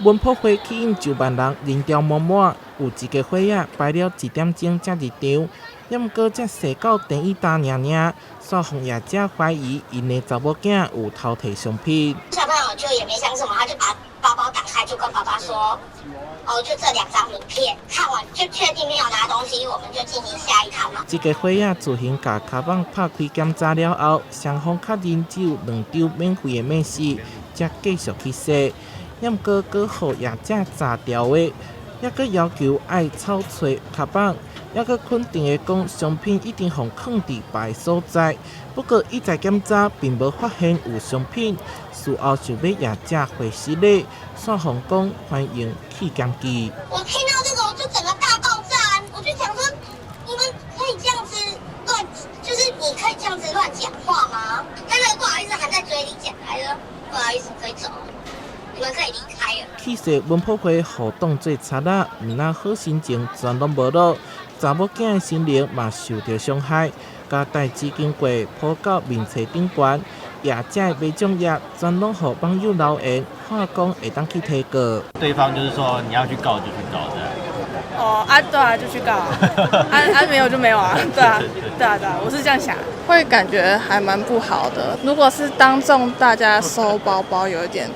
文博會吸引上萬人，人潮滿滿，有一个伙仔排了一點鐘才入場，猶毋過才踅到電椅搭爾爾，煞予業者懷疑𪜶的查某囝有偷提商品。小朋友就也沒想什麼，他就把包包打開，就跟爸爸說：哦，就這兩張名片，看完就確定沒有拿東西，我們就進行下一趟嘛。這个伙仔自行共鞑鞺拍開檢查了後，雙方確認只有兩張免費的免試，才繼續去踅。猶毋過，閣予業者查著的，猶閣要求愛草揣鞑鞺，猶閣肯定的講商品一定予囥佇別个所在。不過一再檢查並無發現有商品，事後想欲業者回失禮，煞予講歡迎去檢舉。我聽到這個我就整個大爆炸，我就想說，你們可以這樣子亂，就是你可以這樣子亂講話嗎？他那個不好意思含在嘴裡講，還說不好意思可以走。你們可以離開了。去踅文博會予當做賊仔，毋但好心情全攏無落，查某囝的心靈嘛受著傷害。共代誌經過鋪到面冊頂懸，業者的買獎頁全攏予網友留言，喊講會當去提告。對方就是說你要去告就去告的。哦啊，對啊，就去告啊，啊啊沒有就沒有啊，對啊，對啊對啊，我是這樣想。會感覺還蠻不好的。如果是當眾大家搜包包，有一點，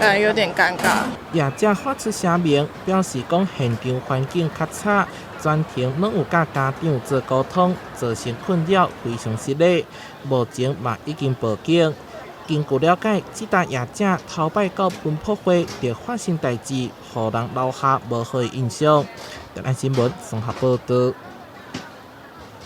感覺有點尷尬。業者發出聲明，表示講現場環境較差，全程攏有佮家長做溝通，造成困擾，非常失禮。目前嘛已經報警。根據了解，這單業者頭擺到文博會就發生代誌，予人留下無好的印象。台灣新聞綜合報導。